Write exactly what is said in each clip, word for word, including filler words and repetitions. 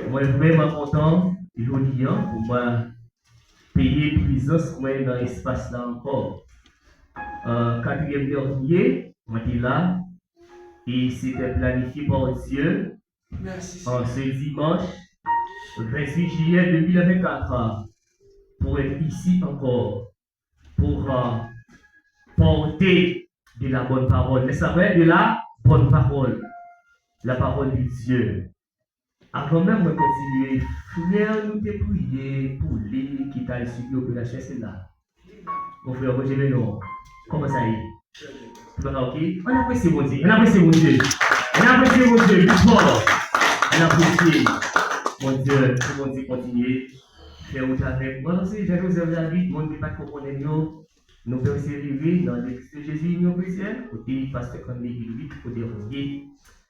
Mwen vrèman kontan jodi a pou mwen peye prezans mwen nan espas la ankò. Euh, katriyèm dènye, mwen te la, e se te planifye pa Dye an se dimanch venntuit jiyè de mil vennkat, pour être ici encore, pour euh, porter de la bonne parole. N'est-ce pas vrai? De la bonne parole. La parole de Dieu. Avan menm mwen kontinye, frè nou te priye pou li ki t al sibi operasyon, se la. Mon frè, Bondye beni w. Kòman sa ye? Tout bagay oke? Ann apresye Bondye. Ann apresye Bondye. Ann apresye Bondye. Pi fò. Ann apresye Bondye. Pou Bondye kontinye fè wout avèk nou. Alò, se Jean Joseph David, moun ki pa t ko konnen m yo, nou pèsevere nan legliz de Jezi Inyon Kretyèn, kote pastè Candy Gilbert, kote Roger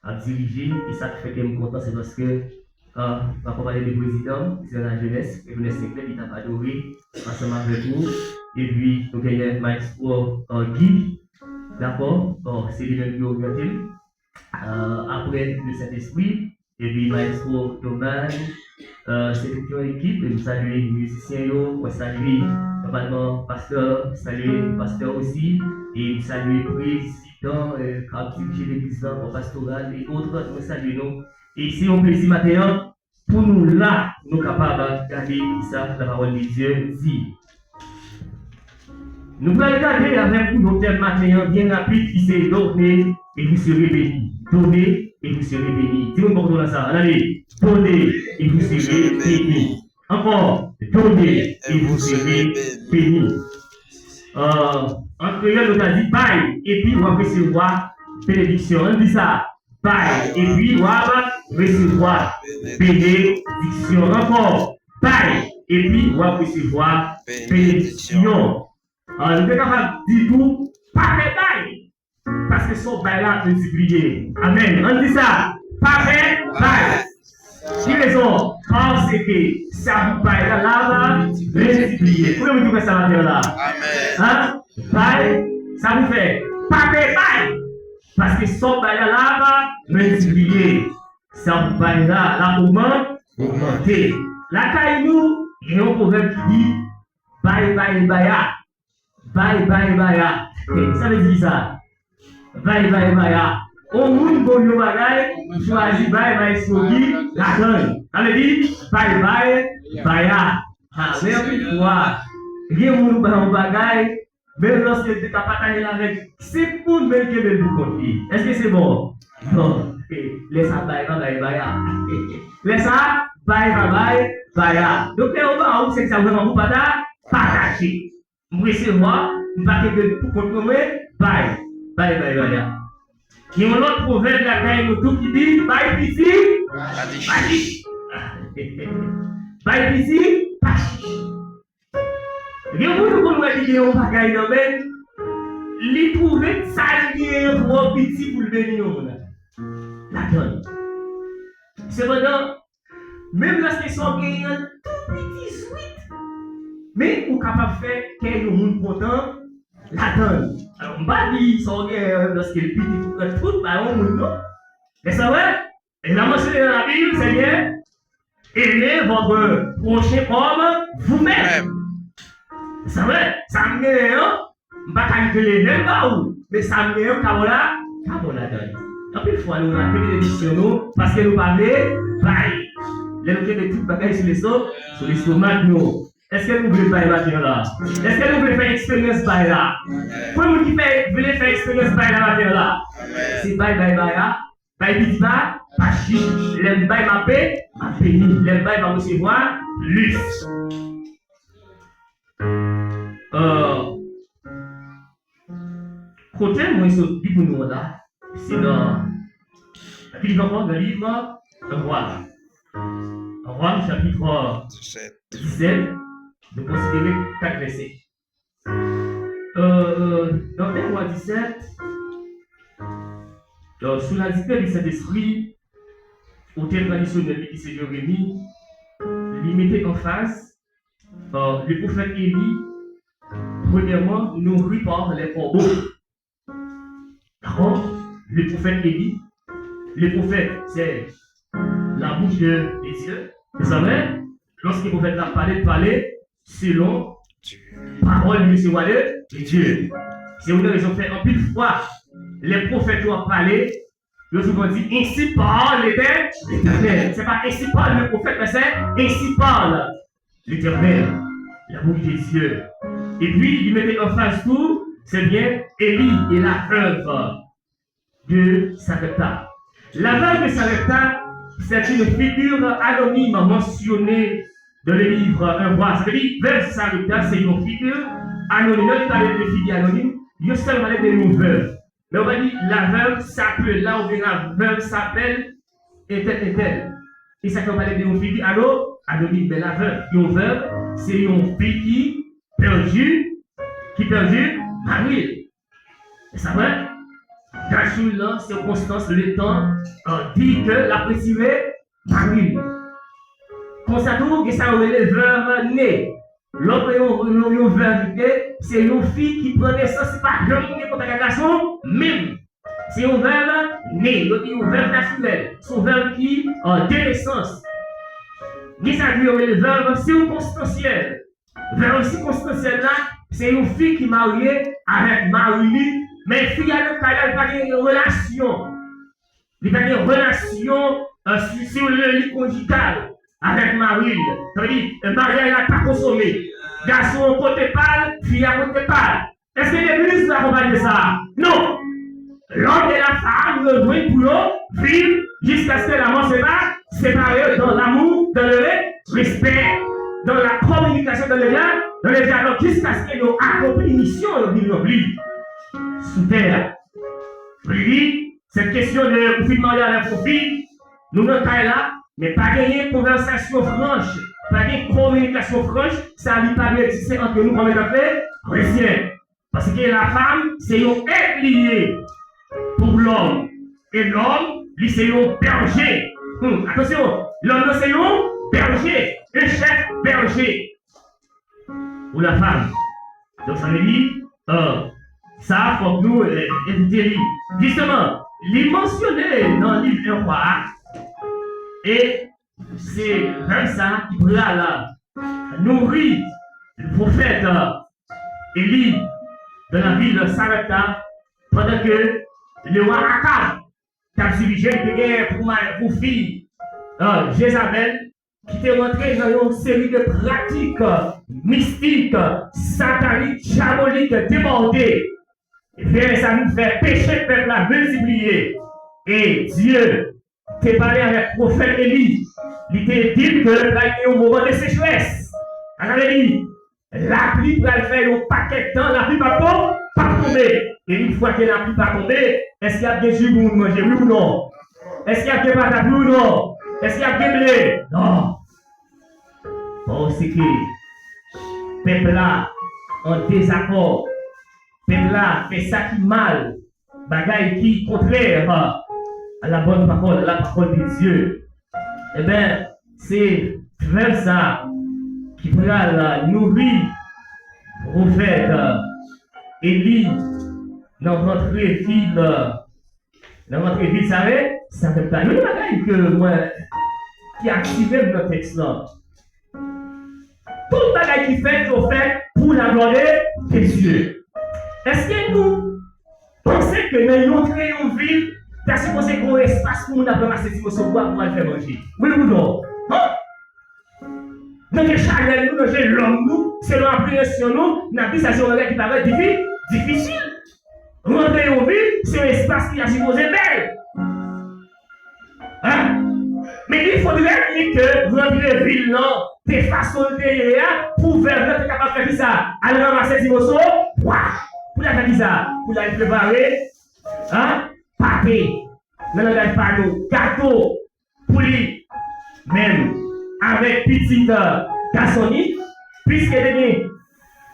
ap dirije, e sa k fè ke m kontan, se paske Ah, m akonpaye de prezidan, prezidan lajenès, Ernest Sinclair, ki t ap adore ansanm avèk nou. Epi, nou genyen Maestro ah, Guy, dakò? Bon, se li menm ki oryante m. Ah, apre, le Sentespri, epi Maestro Thomas, ah, se tout yon ekip, e m salye mizisyen yo, mwen salye nòmalman pastè, salye pastè osi, e m salye prezidan, eh, k ap dirije legliz la, pastoral, e otrè, mwen salye nou. E se yon plezi maten an pou nou la, pou nou kapab gade kisa la pawòl de Dye di. Nou pral gade avèk ou yon tèm maten an byen rapid ki se donner et vous serez béni. Donner et vous serez béni. Di moun bò kote w la sa. Ann ale. Donner et vous serez béni. Ankò. Donner et vous serez béni. Euh, an kreyòl, nou ta di bay, epi w ap resevwa benediksyon. Ann di sa. Bay, epi w ap resevwa benediksyon ankò. Bay, epi w ap resevwa benediksyon. Ah, nou te kapab di tou, pa pè bay, paske sa w bay la ap miltipliye. Amèn. Ann di sa, pa pè bay. Ki rezon? Paske sa w bay la, la va miltipliye. Konbyen moun ki kwè sa maten an la? Amèn. Hein? Bay, sa pou fè? Pa pè bay. Paske sa w bay la, la va miltipliye. Sa w bay la, la ogman-, ogmante. Lakay nou, gen yon pwovèb ki di, bay, bay, baya. Bay, bay, baya. Sa vle di sa? Bay, bay, baya. On moun ba w yon bagay, ou chwazi bay, bay, sogi, ladan l. Sa vle di, bay, bay, baya. Ha, men anpil fwa, gen moun ou bay yon bagay, menm lòske l te ka pataje l avèk senk moun, men l kenbe l pou kont li. Èske se bon? Non. Lè sa bay pa bay baya. Lè sa bay pa bay baya. Donk, lè yo ba ou, se sa vrèman pou pata-, pataje. M resevwa, m pa kenbe l pou kont mwen, mwen bay. Bay, bay, baya. Gen yon lòt pwovèb lakay nou tou ki di, bay piti, pa chich. Bay piti, pa chich. Gen moun ou konn wè ki gen yon bagay nan men l, li twouve sa l genyen twò piti pou l beni yon moun ladan l. Sepandan, menm lòske sa w genyen an tou piti swit, men ou kapab fè kè yon moun kontan ladan l. Alò, m pa di sa w genyen an, lòske l piti, pou pran tout bay yon moun, non. Lè sa wè, E la mansyone nan Labib, Senyè, aimez votre prochain comme vous-même. Sa vre, sa m genyen an, m pa ka leve l ba ou, men sa m genyen an, m ka ba w la, ka ba w ladan l. Anpil fwa, nou rate benediksyon nou, paske nou pa vle bay. Lè nou kenbe tout bagay sou leso-, sou lestomak nou. Èske nou vle bay maten an la? Èske nou vle fè eksperyans bay la? Konbyen moun ki fè, vle fè eksperyans bay la maten an la? Se bay, bay, bay la. Bay piti pa, pa chich. Lè m bay, m ap be-, m ap beni. Lè m bay, m ap resevwa plis. Euh, kote mwen sot li pou nou an la, se nan ki liv ankò? Nan liv Rwam. Rwam chapit disèt. Nou konsidere kat vèsè. Euh, nan en Rwa disèt, euh, sou la diktè di Sentespri, otè tradisyonèl li ki se Jeremi, li mete anfaz, euh, le pwofèt Eli, premyèman, nourri par les corbeaux. Dakò? Le pwofèt Eli, le pwofèt, se La bouche de, de Dieu. Mezanmi, lòske pwofèt la pale, l pale selon pawòl li resevwa de, de Dye. Se youn nan rezon k fè anpil fwa, lè pwofèt yo ap pale, yo souvan di, ainsi parle l'Étè-, l'Éternel. Se pa ainsi parle le prophète, men se ainsi parle l'Éternel. La bouche de Dieu. Epi, li mete anfaz tou, se byen Élie et la veuve de Sarepta. La veuve de Sarepta, c'est une figure anonyme mentionnée dans le livre un Roi. Sa vle di, veuve Sarepta, se yon figi anonim. Lè yo pale de figi anonim, yo sèlman pale de yon veuve. Men yo pa di, la veuve s'appela oubyen la veuve s'appelle entèl, entèl. E sa fè yo pale de yon figi ano-, anonim. Men la veuve, yon veuve, se yon fi ki pèdi, ki pèdi mari l. E sa vre? Dat sou li lan, sikonstans, letan, euh, di ke l ap retire mari l. Konsa tou, gen sa yo rele veuve née. Lòt yon, yon, yon veuve née, se yon fi ki pran nesans, li pa janm gen kontak ak gason, menm. Se yon veuve née, yo di yon veuve naturelle. Se yon veuve ki, euh, de nesans. Gen sa tou yo rele veuve sikonstansyèl. Veuve sikonstansyèl la, se yon fi ki marye avèk mari li, men fi a nan kay la, li pa gen relasyon. Li pa gen relasyon, euh, sur, sur le lit conjugal avèk mari l. Sa vle di, euh, maryaj la pa konsome. Gason an kote pa l, fi a kote pa l. Èske legliz la akonpaye sa? Non. L'homme et la femme yo jwenn pou yo viv jusqu'à ce que la mort sépare, sépare dans l'amour, dans le respect, dans la communication, dans le dialogue, dans le dialogue, jusqu'à ce que yo akonpli misyon yo vin ranpli sou tè a. Li di, cette question de ou fin marye avèk yon fi, nou nan kay la, men pa genyen konvèsasyon franch, pa gen kominikasyon franch, sa li pa dwe egziste ant nou kòm etan kretyen. Paske la femme, se yon èt li ye pou lòm. E lòm, li se yon bèje. Hmm, atansyon, lòm nan se yon bèje, un chef berger pou la femme. Donk, sa vle di, euh, sa, fòk nou, euh, evite li. Jisteman, li mansyone nan liv un Roi a, e se vèv sa ki pral nouri pwofèt, euh, Élie dans la ville de Sarepta, pandan ke lewa Akab t ap dirije, li te gen pou ma-, pou fi, euh, Jezabèl, ki te rantre nan yon seri de pratik, euh, mistik, euh, satanik, dyabolik, debòde. Vèv sa vin fè peche pèp la miltipliye. E Dye te pale avèk pwofèt Eli. Li te di l ke pral gen yon moman de sechrès. Sa vle di, lapli pral fè yon pakèt tan, lapli p ap ton-, p ap tonbe. E yon fwa ke lapli pa tonbe, èske y ap gen ji pou moun manje, wi ou non? Èske y ap gen patat, wi ou non? Èske y ap gen ble? Non. Paske pèp la an dezakò. Pèp la fè sa ki mal, bagay ki kontrè a la bonne parole, la parole de Dieu. Eben, se frè sa ki pral nouri pwofèt Eli nan rantre vil, nan rantre vil sa, Sarepta. Youn nan bagay ke mwen, ki aktive m nan tèks lan. Tout bagay ki fèt, yo fèt pou la glwa de, de Dye. Èske nou panse ke nan yon, yon vil, ta sipoze gen yon espas pou moun ap ranmase ti moso bwa pou al fè manje? Wi ou non? Hein? Nan je chanèl nou, nan je lòm nou, selon apreyansyon nou, n ap di sa se yon bagay ki parèt difi-, difisil. Rantre yon vil, se yon espas ki ta sipoze bèl. Hein? Men il faudrait byen ke rantre vil lan, de fason l te ye a, pou vèv lan te kapab fè kisa? Al ranmase ti moso bwa. Pou l al fè kisa? Pou l al prepare, hein? Pate. Nan langaj pa nou, gato. Pou li menm avèk pitit, euh, gason li, piske te gen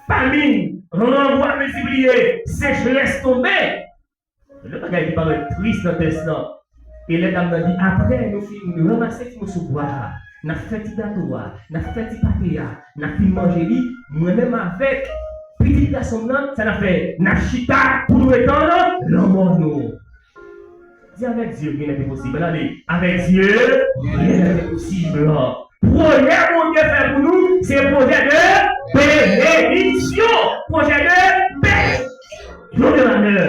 famin, gran bwa miltipliye, sechrès tonbe. Yon bagay ki parèt tris nan tèks lan. E lè dam nan di, apre nou fin ranmase ti moso bwa a, n ap fè ti gato a, n ap fè ti pate a, n ap fin manje li, mwen menm avèk pitit gason m nan, sa n ap fè? N ap chita pou nou etann lanmò nou. Di, avèk Dye, rien n'est impossible. Ann ale. Avec Dieu, rien n'est impossible. Pwojè Bondye fè pou nou, se pwojè de benediksyon, pwojè de bèl. Yon de malè.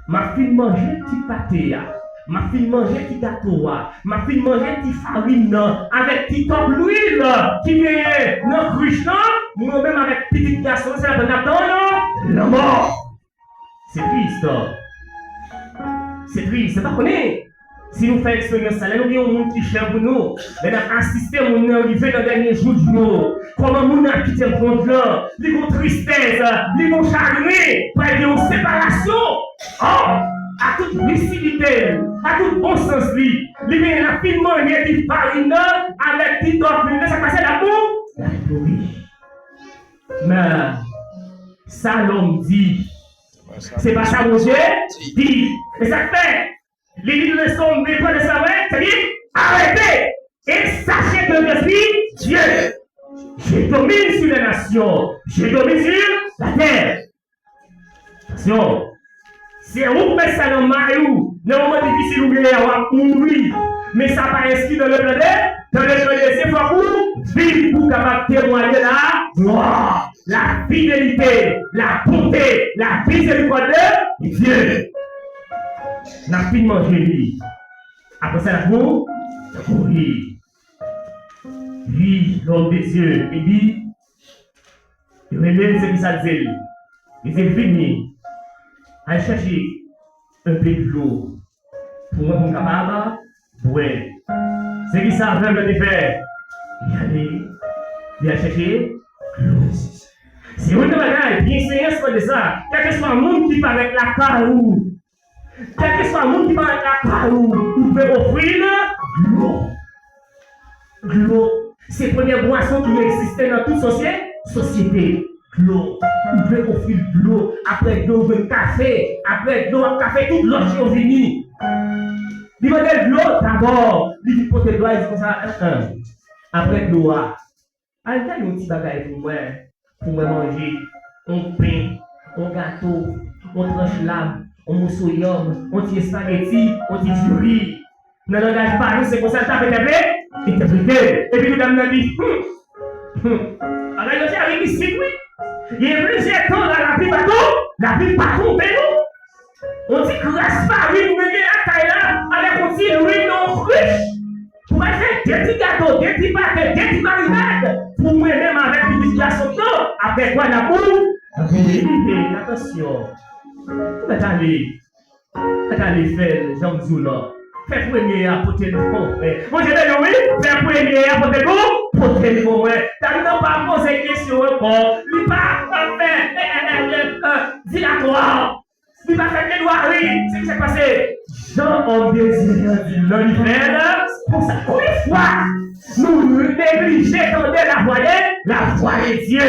M ap fin manje ti pate a. M ap fin manje ti gato a. M ap fin manje ti farin nan. Avèk ti tòp lwil ki genyen nan krich lan, mwen menm avèk pitit gason, se lapenn n ap tann lanmò. Se tris. Se tris. Se pa konnen si nou fè eksperyans sa, lè nou gen yon moun ki chè pou nou, lè n ap asiste moun nan rive nan dènye jou di yo, kòman moun nan ap kite mond lan, li gon tristès, li gon chagren, pral gen yon separasyon. Ò, ak tout lisidite l, ak tout bon sans li, li menm l ap fin manje ti farin nan avèk ti tòp lwil nan, sa k pase l ap bon? L ap mouri. Men, sa lòm di, se pa sa Bondye di. E sa k fè, li di nou nan Sòm ven, pran nan sa vre, sa di, arrêtez et sachez que je suis Dieu. Je domine sur les nations, je domine sur la terre. Atansyon, se ou k met sa nan may ou, nan moman difisil ou genyen an, w ap mouri. Men sa pa enskri dans le plan de, dans le plan de Dieu, fòk ou viv pou w kapab temwaye la glwa, la fidelite, la bonte, la mizerikòd de Dye. N ap fin manje li. Apre sa, n ap mou-, n ap mouri. Wi, lòm de Dye, epi, li rele l, se ki sa l di l. Li di l, vini, al chèche un peu de l'eau pou mwen, pou m kapab bwè. Se ki sa vèv la te fè? Li ale, li al chèche dlo. Se youn nan bagay, byen seyans mande sa. Kèlkeswa moun ki parèt lakay ou, kèlkeswa moun ki parèt lakay ou, ou dwe ofri l dlo. Dlo, se premye bwason ki egziste nan tout sosye-, sosyete. Dlo, ou dwe ofri l dlo. Apre dlo, ou jwenn kafe. Apre dlo ak kafe, tout lòt yo vini. Li mande l dlo dabò. Li vin pote dlo a, li di konsa, en, en. Apre dlo a, al gade yon ti bagay pou mwen, pou mwen manje, yon pen, yon gato, yon tranch lab, yon moso yanm, yon ti espageti, yon ti diri. Nan langaj pa nou, se konsa l t ap entèpre-, entèprete. Epi medam nan di, hmm, hmm, bagay yo tèriv isit, wi. Gen plizyè tan la, lapli pa tonbe, lapli pa tonbe, non. On ti kras farin mwen gen lakay la, avèk on ti lwil nan on krich. Pou mwen fè de ti gato, de ti pate, de ti marinad, pou mwen menm avèk pitit gason m nan, apre kwa n ap ou? Atansyon. Ou mèt ale. Ou mèt ale fè l, jan m di w la. Fè premye a pote l pou mwen. Bondye beni w, wi. Fè premye a pote l pou, pote l pou mwen. Dam nan pa poze kesyon ankò. Li pa, pa fè, eh, eh, eh, eh, eh, dilatwa. Li pa fè plèdwari, se ki sa k pase? Jan òm de Dye an di l lan, li fè l konsa. Konbyen fwa nou neglije tande lavwa de, lavwa de Dye?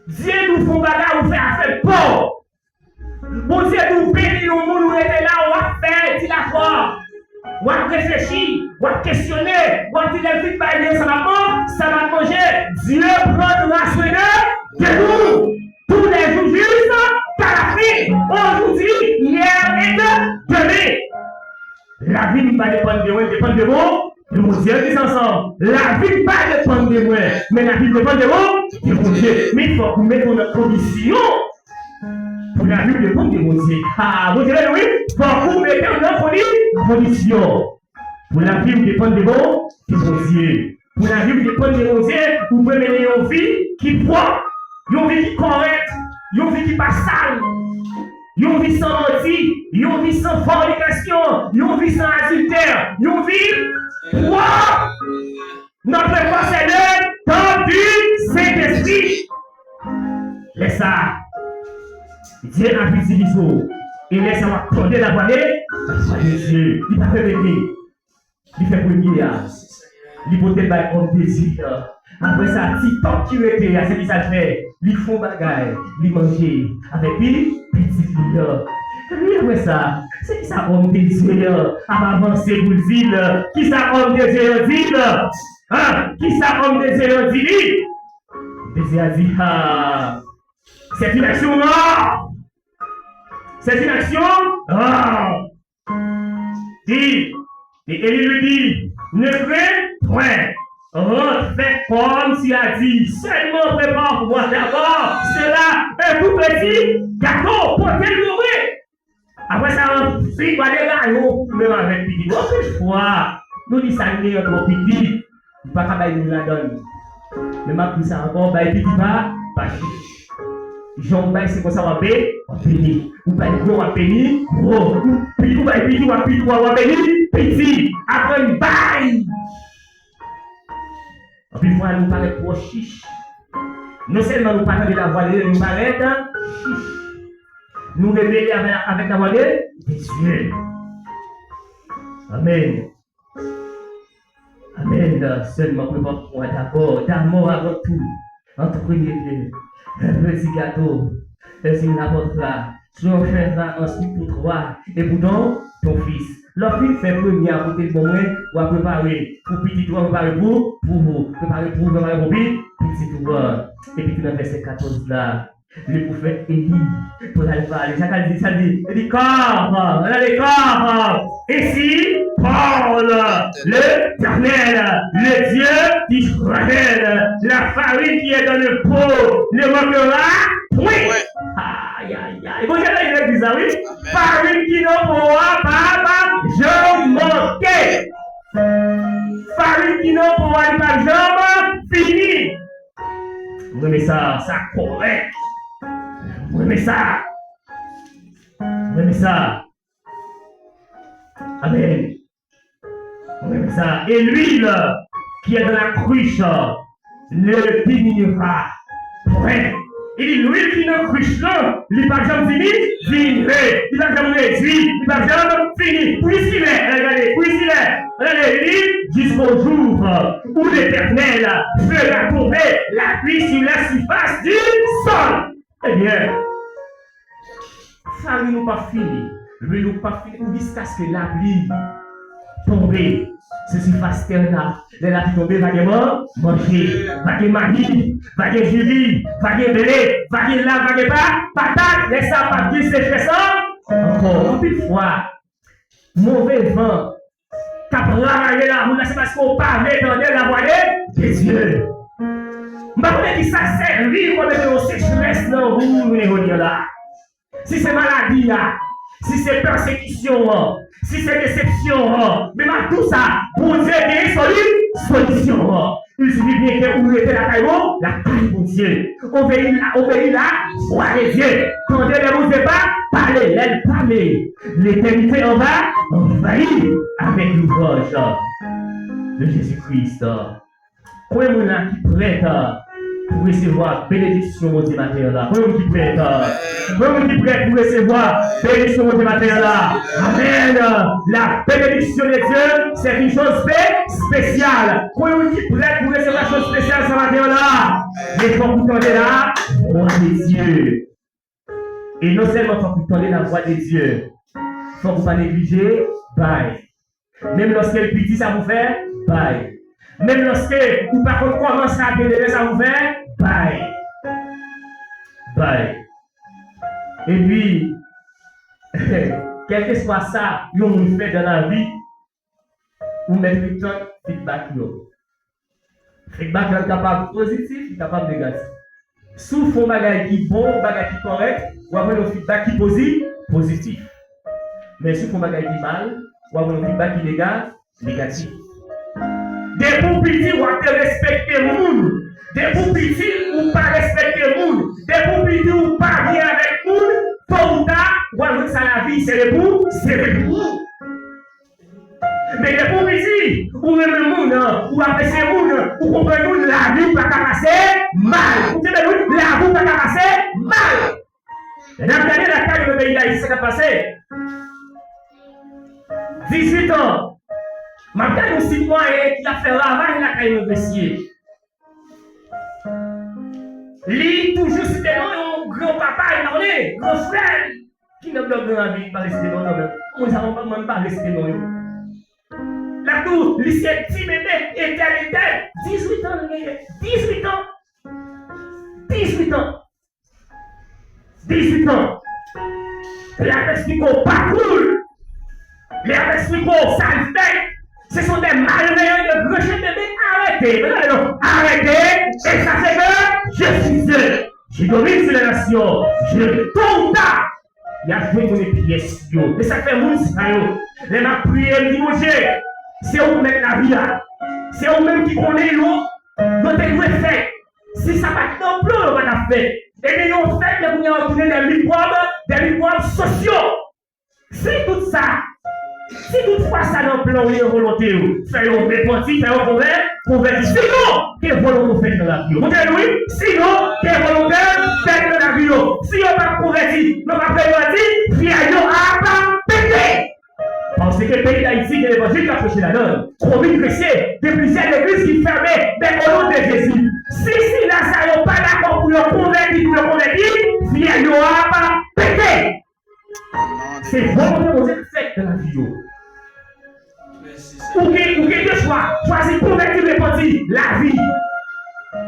Dye di w fè yon bagay, ou fè afè l pa w. Bondye di w beni yon moun, ou rete la, w ap fè dilatwa. W ap reflechi, w ap kesyone, w ap di lè l fin bay li sa l ap man-, sa l ap manje. Dieu prendra soin de, de nous. Tous les jours jusqu'à la fin. Aujourd'hui, hier et demain. Lavi m pa depann de mwen, depann de Bon-, de Bondye. Ann di sa ansanm. Lavi m pa depann de mwen, men lavi m depann de Bon-, de Bondye. Men fòk ou mete w nan kondisyon pou lavi w depann de Bondye. Ha, Bondye beni w, wi. Fòk ou mete w nan kondi-, kondisyon. Pou lavi w depann de Bon-, de Bondye. Pou lavi w depann de Bondye, ou dwe mennen yon vi ki pwòp, yon vi ki kòrèk, yon vi ki pa sal, yon vi san manti, yon vi san fònikasyon, yon vi san adiltè, yon vi pwòp. Notre corps, c'est le temple du Saint-Esprit. Lè sa a, Dye ap itilize w. E lè sa a, w ap tande lavwa de, lavwa de Dye. Li pa repete. Li fè premye a. Li pote l bay òm de Dye a. Apre sa, ti tòp ki rete a, se ki sa l fè? Li fè yon bagay, li manje avèk pi-, pitit li a. Epi apre sa, se ki sa òm de Dye a ap avanse pou l di l? Ki sa òm de Dye a di l? Hein? Ki sa òm de Dye a di li? Dye a di, ah, c'est une action rare. C'est une action rare. dit. Et Élie lui dit, ne crains point, rentre, fais comme tu as dit, seulement prépare pour moi d'abord cela, un tout petit gâteau, pote l pou mwen. Apre sa, anfin, gade rayon menm avèk pitit. Anpil fwa, nou di sa n gen yon twò pitit, nou pa ka bay youn ladan l. Men m ap di sa ankò, bay pitit pa, pa chich. Jan w bay, se konsa w ap be-, w ap beni. Ou bay gwo, w ap beni gwo. Ou pi-, ou bay piti, w ap piti, w ap beni piti. Aprann bay. Anpil fwa, nou parèt twò chich. Non sèlman nou pa tande lavwa de Dye, nou parèt chich. Nou rebele avè-, avèk lavwa de, de Dye. Amèn. Amèn. Seulement prépare pour moi d'abord, d'abord avant tout, en tout premier lieu, un petit gâteau, et tu l'apporteras, tu en feras ensuite pour toi et pour ton, ton fils. Lè w fin fè premye a pote l ban mwen, w a prepare pou pitit ou, w a prepare pou, pou ou, prepare pou, prepare pou pi-, pitit ou a. Epi tou nan vèsè katòz la, li pou fè Eli pral pale. Sa k al di, sa l di, li di, car, regardez, car, ainsi parle l'Éternel, le Dieu d'Israël, la farine qui est dans le pot ne manquera point. Ay, ay, ay. Bondye beni legliz la, wi. Farin ki nan po a p ap janm manke. Farin ki nan po a, li p ap janm fini. Mwen renmen sa, sa kòrèk. Mwen renmen sa. Mwen renmen sa. Amèn. Mwen renmen sa. Et l'huile qui est dans la cruche ne diminuera point. Li di, lwil ki nan krich lan, li p ap janm dimi-, diminye. Li p ap janm redui. Li p ap janm fini. Pou jiskilè, gade, pou jiskilè, gade, li di, jusqu'au jour où l'Éternel fera tomber la pluie sur la surface du sol. Ebyen, farin ou p ap fini, lwil ou p ap fini, ou jiskaske lapli tonbe sou sifas tè la. Lè lapli tonbe, va gen man-, manje, va gen mayi, va gen diri, va gen ble, va gen lav, va gen pa-, patat. Lè sa a p ap gen sechrès an-, ankò. Anpil fwa, move van k ap ravaje lavi w la, se paske w pa vle tande lavwa de, de Dye. M pa konnen ki sa k sèvi pou mete yon sechrès nan vi w jounen jodi a la. Si se maladi a, si se pèsekisyon an, si se desepsyon an, men m ap di w sa, Bondye gen soli-, solisyon an. Il suffit bien ke ou rete lakay Bon-, lakay Bondye. Obeyi la, obeyi la vwa de Dye. Tande lè Bondye pa-, pale, lè l pale. L'éternité en va envahir avec l'ouvrage de Jésus-Christ. Konbyen moun la ki prèt pou resevwa benediksyon Bondye maten an la? Konbyen moun ki prèt? Konbyen moun ki prèt pou resevwa benediksyon Bondye maten an la? Amèn. La bénédiction de Dieu, c'est une chose spé-, spéciale. Konbyen moun ki prèt pou resevwa choz espesyal sa maten an la? Men fòk ou tande lavwa de Dye. E non sèlman fòk ou tande lavwa de Dye, fòk ou pa neglije bay. Menm lòske l piti, sa pou fè, bay. Menm lòske ou pa konn kòman sa ap vin demen, sa pou fè, bay. Bay. Epi, kèlkeswa sa yon moun fè nan lavi, ou mèt ret tann feedback yo. Feedback lan kapab pozitif, li kapab negatif. Si w fè yon bagay ki bon, yon bagay ki kòrèk, w ap jwenn yon feedback ki pozi-, pozitif. Men si w fè yon bagay ki mal, w ap jwenn yon feedback ki nega-, negatif. Depi w piti, w ap derespekte moun. Depi w piti, ou pa respekte moun. Depi w piti, ou pa byen avèk moun, to ou ta, w ap jwenn sa lavi sere pou, sere pou ou. Men depi w piti, ou renmen moun, ou apresye moun, ou konprann moun, lavi w pa ka pase mal. Ou tande, wi, lavi w pa ka pase mal. N ap gade lakay yo nan peyi Dayiti, sa k ap pase. Dizuit an, m ap gade yon sitwayen ki ap fè ravaj lakay yon mesye. Li toujou site non yon granpapa, li pa konnen, gran frè li. Ki nèg dòt nan lavi li pa vle site non kanmenm? Mwen sa mwen pa, mwen pa vle site non yo. L ap di w, li se ti bebe, etèl, etèl. Dizuit an li genyen. Dizuit an. Dizuit an. Dizuit an. L ap eksplike w pakou l. Les esprits corps, ça le fait. Ce sont des malveillants, de rejeter, mais arrêtez. Mais non, non, arrêtez. Et sachez que je suis Dieu. Je domine sur les nations. Je, tôt ou tard, y ap jwenn moun pyès yo. E sa k fè moun sa yo, lè m ap priye, m di, Bondye, se ou k mèt lavi a. Se ou menm ki konnen yo, yo te dwe fèt. Si sa pa t nan plan, yo pa t ap fèt. Ebyen, yo fèt, men kounye a, yo tounen de mikwòb, de mikwòb sosyo. Si tout sa, si tout fwa sa nan plan w, nan volonte w, fè yo repanti, fè yo konvè-, konvèti. Sinon, ke volonte w fèt nan lavi yo. Montre nou, wi. Sinon, ke volonte w fèt nan lavi yo. Si yo p ap konvèti, yo p ap repanti, fyèl yo ap pete. Paske peyi Dayiti gen levanjil k ap preche ladan l. Komin Gresye, gen plizyè legliz ki fèmen, men o non de Jezi. Si sila sa yo pa dakò pou yo konvèti, pou yo konvèti, fyèl yo ap pete. Se volonte Bondye k fèt nan lavi yo. Ou gen, ou gen de chwa, chwazi konvèti, repanti, lavi.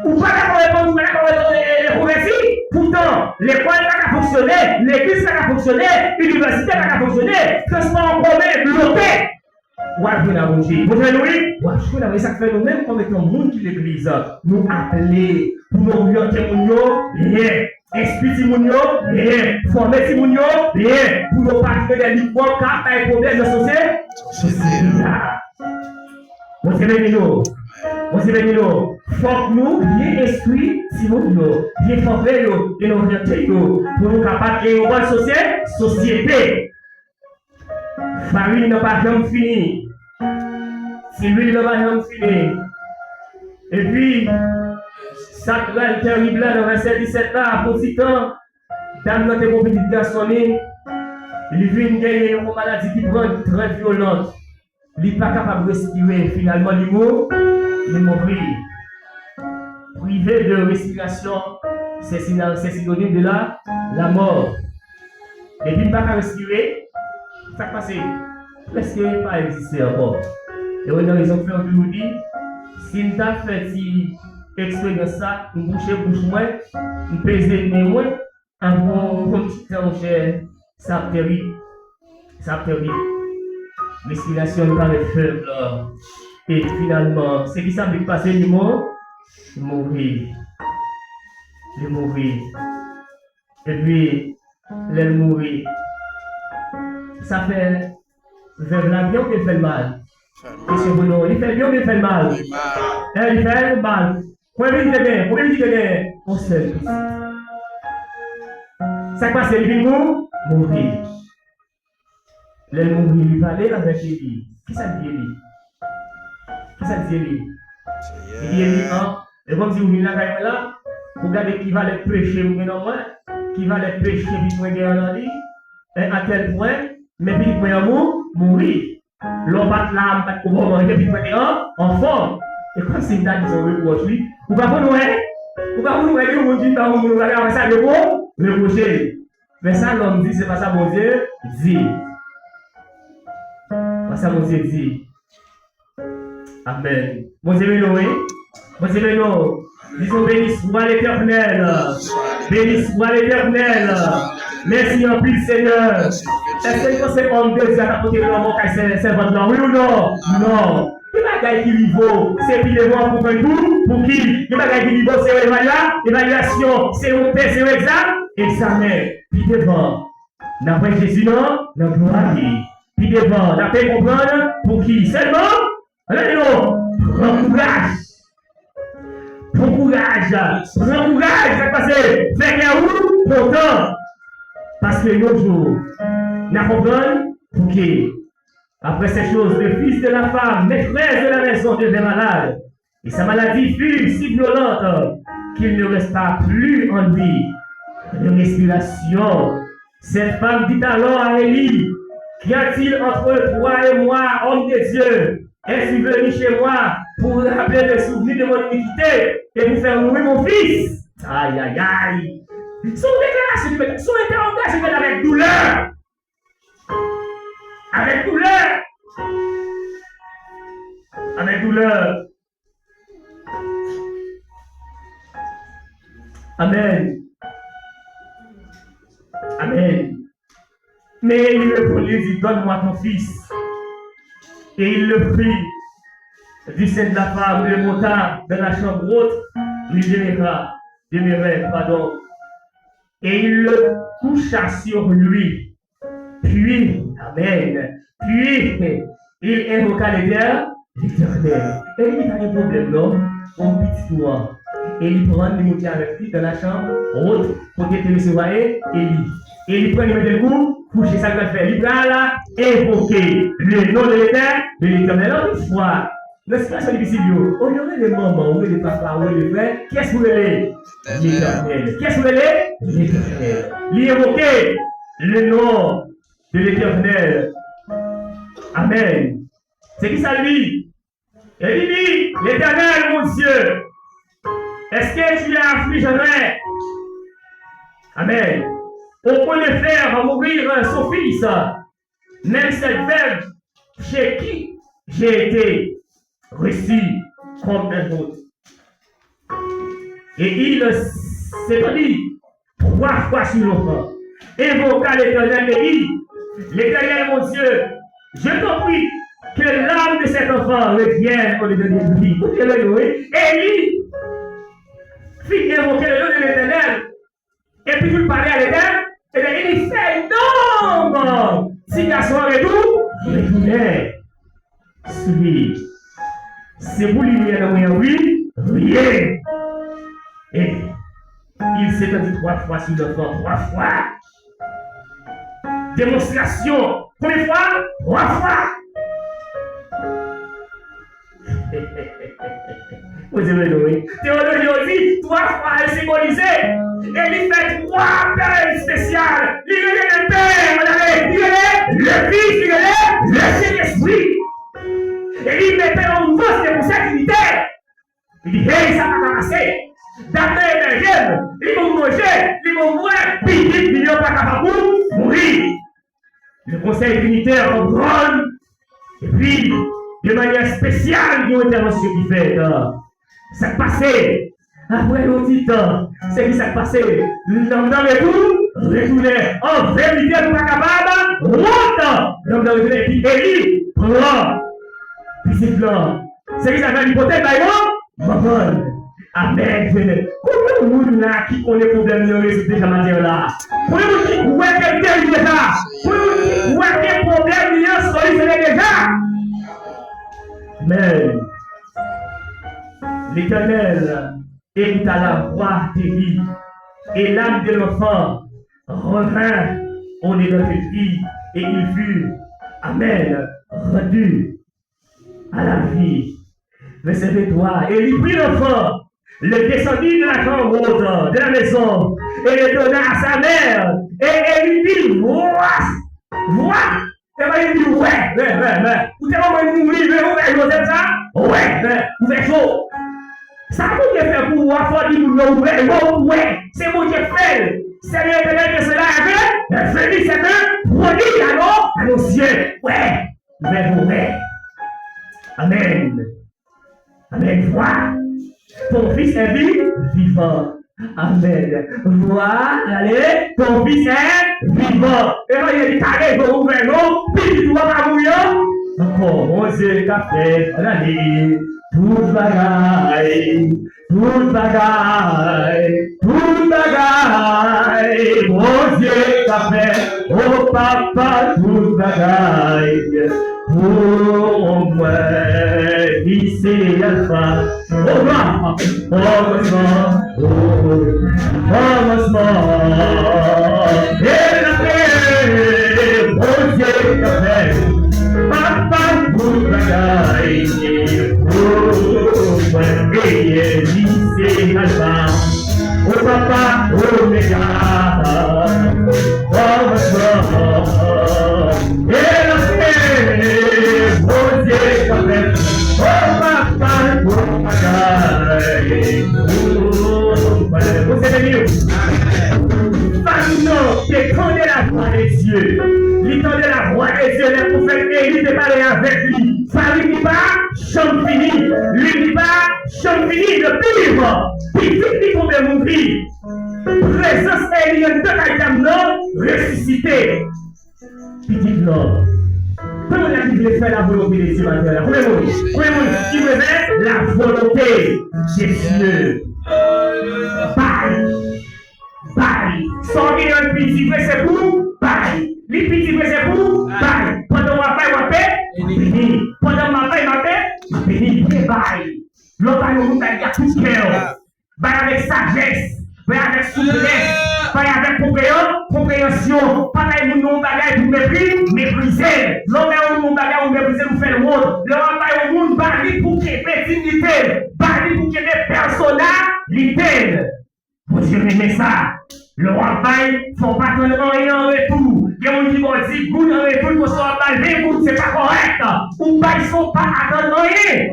Ou pa dakò repanti, ou pa dakò repanti, e, e, konvèti. Poutan, lekòl pa ka fonksyone, legliz pa ka fonksyone, inivèsite pa ka fonksyone, transpò an komen bloke. W ap jwenn a Bondye. Bondye nou, wi, w ap jwenn a Bondye. Sa k fè nou menm kòm etan moun ki legliz, nou aple pou nou oryante moun yo byen. Enstwi timoun yo byen, fòme timoun yo byen, pou yo pa tounen de mikwòb k ap bay pwoblèm nan sosye-, sosyete a. Bondye beni nou. Bondye beni nou. Fòk nou byen enstwi timoun yo, byen fòme yo, byen oryante yo, pou nou kapab gen yon bòn sosye-, sosyete. Farin nan pa janm fini. Ti lwil nan pa janm fini. Epi, sa k pral terib la nan vèsè disèt la, apre ti tan, dam nan te gon pitit gason li, li vin genyen yon maladi ki pran trè vyolan. Li pa kapab respire, finalman li mou-, li mouri. Prive de respiration, c'est sina-, c'est synonyme de la, la mort. Depi m pa ka respire, sa k pase? Prèske pa egziste ankò. E w nan rezon k fè yo toujou di, si m ta fè ti eksperyans sa, m bouche bouch mwen, m peze nen mwen, avan yon ti tan, monchè, sa ap terib. Sa ap terib. Respirasyon li parèt fèb la. E finalman, se ki sa k pase, li mou-, li mouri. Li mouri. Epi, lè l mouri, sa fè vèv la byen oubyen l fè l mal? Kesyon pou nou. Li fè l byen oubyen l fè l mal? Li mal. Eh, li fè l mal. Konbyen pitit li te genyen? Konbyen pitit li te genyen? Yon sèl pitit. Sa k pase? Li vin mou-, mouri. Lè l mouri, li pale avèk Eli. Kisa l di Eli? Kisa l di Eli? Li di Eli, an, e kòmsi ou vin lakay mwen la, pou gade ki valè peche m gen nan mwen, ki valè peche pitit mwen gen nan li, e atèl pwen, men pitit mwen an mou-, mouri. Lè w pa t la, m pa t ko kòman, epi mwen te an, anfòm. E kòmsi m ta di se yon repwòch, wi. Ou pa konn wè, ou pa konn wè gen yon moun ki ta yon moun, ou gade apre sa, repwo-, repwoche l. Men sa lòm di, se pa sa Bondye di. Pa sa Bondye di. Amèn. Bondye beni w, wi. Bondye beni w. Disons, béni soit l'Éternel. Béni soit l'Éternel. Mèsi anpil, Senyè. Èske n panse òm de Dye a ta pote lanmò kay sè-, sèvant lan? Wi ou non? Non. Gen bagay ki rive w, se pi devan w ap konprann pou, pou ki. Gen bagay ki rive w, se yon evalya-, evalyasyon, se yon tès, se yon egza-, egzamen. Pi devan, n ap wè Jezi nan, nan glwa li. Pi devan, n ap konprann pou ki. Sèlman, Ann ale non, pran kouraj. Pran kouraj. Pran kouraj. Sa k pase? Fè kè ou kontan. Paske yon jou, n a konprann pouki. Après ces choses, le fils de la femme, maîtresse de la maison, devint malade. Et sa maladie fut si violente qu'il ne resta plus en lui de respiration. Cette femme dit alors à Élie, qu'y a-t-il entre toi et moi, homme de Dieu? Es-tu venu chez moi pour rappeler le souvenir de mon iniquité et pour faire mourir mon fils? Aïe, aïe, aïe. C'est une déclaration, c'est une interrogation avec douleur. Avec douleur. Avec douleur. Amèn. Amèn. Men Eli reponn li, di, donne-moi ton fils. Et il le prit du sein de la femme, le monta dans la chambre haute, où il demeura, demeurait, pardon. Et il le coucha sur lui. Puis, amen. Puis, il invoqua l'Éternel. L'Éternel. Eli pa gen pwoblèm non. Yon pitit ou an. Eli pran li moute avèk li dans la chambre haute, kote te resevwa Eli. Eli pran li mete l kou kouche, sa l pral fè? Li pral invoke le nom de l'Éternel, de l'Éternel. Anpil fwa, nan sitiyasyon difisil yo, olye w rele manman, ou rele papa, ou rele frè, kiyès ou rele? Letènèl. Kiyès ou rele? Letènèl. Li evoke le nom de l'Éternel. Amen. Se ki sa l di? E li di, Letènèl, mon Dye, est-ce que tu affligerais, amen, au point de faire mourir son fils, même cette veuve chez qui j'ai été reçu comme un hôte? Et il s'étendit trois fois sur l'enfant, invoqua l'Éternel et dit, Letènèl, mon Dye, je t'en prie, que l'âme de cet enfant revienne au dedans de lui. Koute lè yo, wi. Eli fin envoke le nom de l'Éternel, epi tou l pale a Letènèl, ebyen, li fè non ti gason an retou, retounen sou li. Se pou limyè nan mwen an, wi, riye. Et il s'étendit trois fois sur l'enfant, trois fois. Demonstrasyon. Konbyen fwa? Twa fwa. Bondye beni w, wi. Teyoloji yo di, twa fwa yo senbolize. E li fè twa apèl espesyal. Li rele le Pè, gade, li rele le Fis, li rele le Sentespri. E li mete yon nouvo se pou sa ki li te. Li di, hey, sa pa ka pase. Dat nan ebèje m, li ban m manje, li ban m bwè, pitit li yo pa kapab mouri. Le Conseil Trinitaire konprann, epi, de manyè espesyal, gen yon entèvansyon ki fèt. Sa k pase? Apre yon ti tan, se ki sa k pase? Nanm nan retou, retounen. An verite, nou pa kapab wont. Nanm nan retounen, epi Eli pran pitit lan. Se ki sa fè li pote l bay manman l. Amèn. Konbyen moun la ki konnen pwoblèm li yo rezoud deja maten an la? Konbyen moun ki kwè ke l geri deja? Konbyen moun ki kwè ke pwoblèm li yo solisyone deja? Amèn. L'Éternel écouta la voix d'Élie, et l'âme de l'enfant revint au dedans de lui, et il fut, amen, rendu à la vie. Verset vingt-trois. Et il prit l'enfant, le descendit de la chambre haute de la maison, et le donna à sa mère. Et elle dit, Vois, vois. Se pa li di, wè, wè, wè, wè. Ou te manman mouri, men ou wè Jozèf sa? Wè, wè, ou fè cho. Sa Bondye fè pou ou a, fò di moun yo, ou wè, ou wè. Se Bondye k fè l. C'est l'Éternel que cela avait fait, c'est un prodige alors annoncé. Wè, ou fè cho, wè. Amèn. Amèn. Vois, ton fils est vi-, vivant. Amèn. Vois, ale, ton fils est vivant. E mwen di, kale, bon, ouvè non, pitit ou a pa mouri an. Ankò, Bondye ka fè, ale, tout bagay, tout bagay, tout bagay, Bondye ka fè, o papa, tout bagay. Pou mwen, li se Alfa, Omega, kòmansman, o, kòmansman, e lafen, Bondye k ap fè, papa tout bagay, pou mwen, e li se Alfa. O papa, Omega, kòmansman e lafen, Bondye k ap fè, o papa, bon bagay. Bondye beni w. Fanm nan te tande lavwa de Dye. Li tande lavwa de Dye, lè pwofèt Eli te pale avèk li. Sa li di pa janm fini. Li di pa janm fini de viv. Pitit li tonbe mouri. Prezans Eli anndan kay dam nan resisite pitit lan. Konbyen moun la ki vle fè la volonté de Dieu maten la? Konbyen moun? Konbyen moun ki vle fè la volonté de Dieu? Bay. Bay. Sa w genyen l piti vre se pou ou bay. Li piti vre se pou ou bay. Pandan w ap bay, w ap beni. Pandan m ap bay, m ap beni. M ap beni. Byen bay. Lè w bay yon moun, bay li ak tout kè w. Bay avèk sajès. Bay avèk souplès. Bay avèk konpreyan-, konpreyansyon. Pa bay moun yon bagay pou mepri, meprize l. Lè w bay yon moun yon bagay, ou meprize l, ou fè l wont. Lè w ap bay yon moun, ba li pou kenbe diyite l. Ba li pou kenbe pèsonalite l. Bondye renmen sa. Lè w ap bay, fò w pa tann anyen an retou. Gen moun ki ba w dis goud an retou, konsa w ap ba l ven goud, se pa kòrèk. Ou bay san w pa atann anyen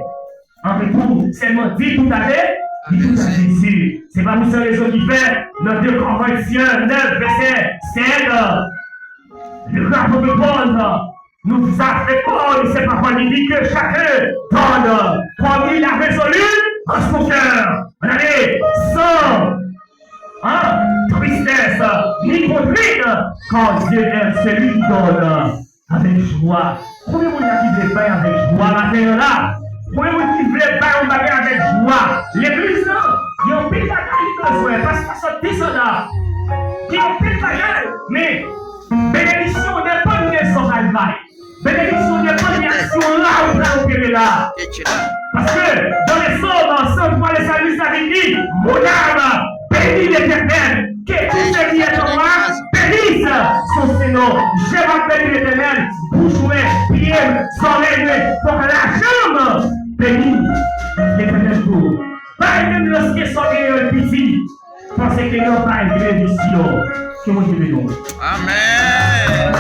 an retou, sèlman di tout à fait, di tout à Jésus. Se pa pou sa rezon ki fè, nan de Korentyen nèf, vèsè sèt, le grand apôtre Paul, nous a fait part de ces paroles. Il dit que chacun donne comme il a résolu en son cœur. Regardez, sans, hein, tristesse ni crainte, car Dieu aime celui qui donne avec joie. Konbyen moun la ki vle bay avèk jwa maten an la? Konbyen moun ki vle bay yon bagay avèk jwa? Legliz lan, gen anpil bagay li bezwen, pastè sot desann la. Gen anpil bagay, men benediksyon depann de sa w pral bay. Benediksyon depann de aksyon la ou pral opere la. Paske, dans les psaumes cent trois, le psalmiste avait dit, mon âme, bénis l'Éternel, que tout ce qui est en moi bénisse son saint nom. Je vais bénir l'Éternel, bouch mwen, pye m, zòrèy mwen, fòk lajè m beni Letènèl pou ou. Bay menm lòske sa w genyen an piti. Paske nan bay benediksyon. Ke Bondye beni w. Amèn.